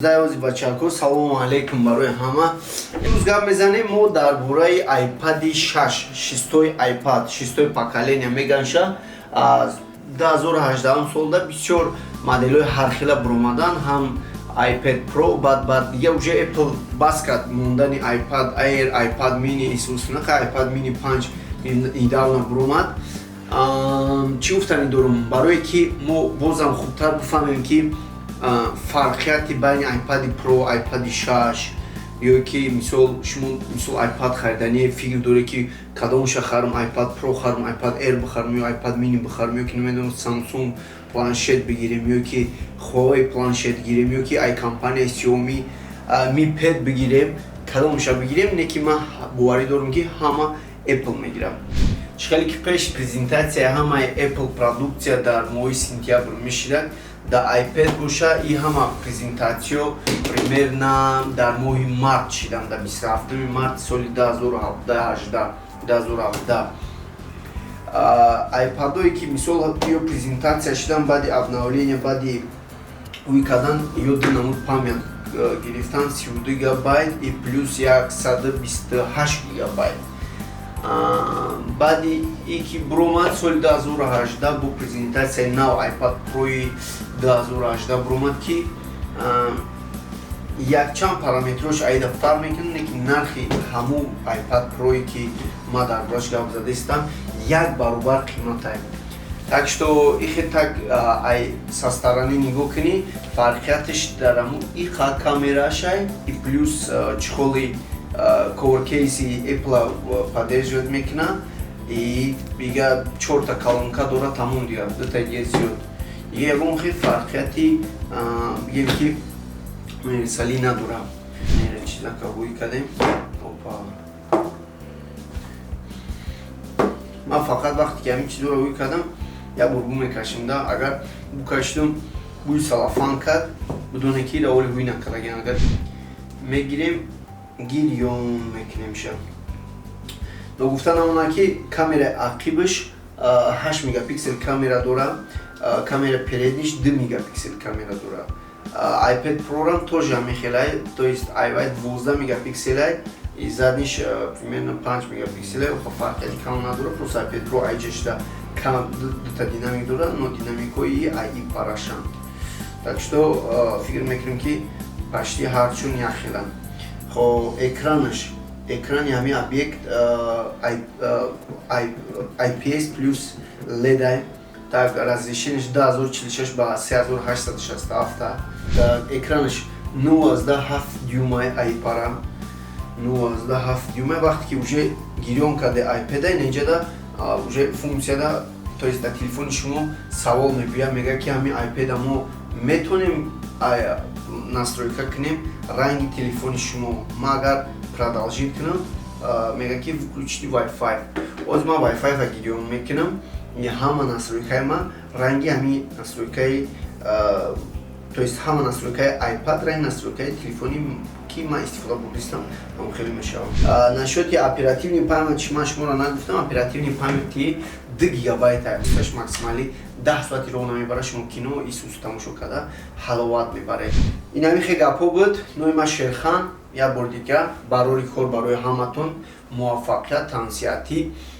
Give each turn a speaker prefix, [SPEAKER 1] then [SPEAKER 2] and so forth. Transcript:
[SPEAKER 1] Зайози бачако, салому алейкум барои ҳама. Имрӯз гап мезанем мо дар бораи iPad 6, шестой iPad, шестой поколения меганша. Аз 2018 солда бисёр моделҳои ҳархела буромадан, ҳам iPad Pro, баъд дига уже Apple бас кард мондани iPad Air, iPad mini, исуснака iPad mini 5 недавно буромад. Чӣ гуфтанӣ дорум, барое ки мо бозам хубтар бифаҳмем, ки фарқияти байни iPad Pro, iPad 6, ё ки мисол шумо мисол iPad хариданӣ фикр доред, ки кадомша харам, iPad Pro харам, iPad Air бихарам ё iPad mini бихарам, ё ки намедонам, Samsung планшет бигирем ё ки Huawei планшет гирем, ё ки ай компания Xiaomi Mi Pad бигирем, кадомша бигирем. Не ки ман боварӣ дорам, ки ҳама Apple мегирам. Чӣ хеле ки пеш презентатсияи ҳамаи Apple продукция дар моҳи сентябр мешидад, дар iPad боша и ҳама презентатсиё примерно дар моҳи март шидан, дар 27 марти соли 2017, 2017. iPadое ки мисол ё презентатсия шидан, баъди обновления, баъди ӯй кардан, ё ду намуд память гирифтан: 32 гигабайт и плюс 128 гигабайт. Баъди и ки буромад, соли 2018 бо презентатсияи нав iPad Pro 2018 буромад, ки якчанд параметрош айда фарқ мекунад, лекин нархи ҳамун iPad Pro, ки ма дар бораш гап задаистам, як баробар қиматай. Так что ихе так ай со стороны нигоҳ кунӣ, фарқияташ дар ҳамун иқа камерашай и плюс чехоли cover case Apple поддерживать мекунад и бига чорта колонка дора, тамом. Дига дута дига зиёд, дига ягон хел фарқияти бигем ки универсалӣ надорам. Чизака ҳуй кардем. Опа, ман фақат вақте ки ҳамин чизоро ҳуй кардам, як бор бу мекашим да. Агар бу кашидум, бӯи салафан кард, бидоне ки раволи ҳуй накардагин. Агар мегирем, гирён мекунем ша. Ногуфта намонад, ки камераи ақибаш 8 мегапиксел камера дора, камера передниш 2 мегапиксел камера дора. iPad Pro-рам тоже ҳамин хелай, то есть айвай 12 мегапикселай и задниш примерно 5 мегапикселай. Оха, фарқияти кам надора, просто iPad Pro айҷашда кам дута динамик дора, но динамикҳои аи парашанд. Так что фикр мекунем, ки почти ҳарчун як хеланд. Хоб, экранаш, экрани ҳамин объект IPS плюс LED. Так, разрешениеш 2046 ба 3867. Так, экранаш 9,7 дюймай, айпара 9,7 дюймай. Вақте ки уже гирён карде iPad, инҷада уже функсияда, то есть дар телефони шумо савол мебиёяд, мегӯяд, ки ҳамин iPad мо метавонем настройка кунем ранги телефони шумо. Ма агар продолжить кунам, мегӯяд, ки включите Wi-Fi. Оз ман Wi-Fi гирён мекунам, ҳама настройкаи ман ранги ҳамин настройкаи, то есть ҳама настройкаи iPad ранги настройкаи телефони, ки ман истифода бурдистам, ҳамон хеле мешавад. Насчёти оперативный память ман шуморо нагуфтам. Оперативный памяти 2 гигабайт аш максималӣ 10 соати роҳ намебарад. Шумо кино исус тамошо карда, ҳаловат мебаред. Ин ҳамин хел гапҳо буд. Номи ман Шерхан. Як бор дигар барори кор барои ҳаматон, муваффақият, тансиҳатӣ.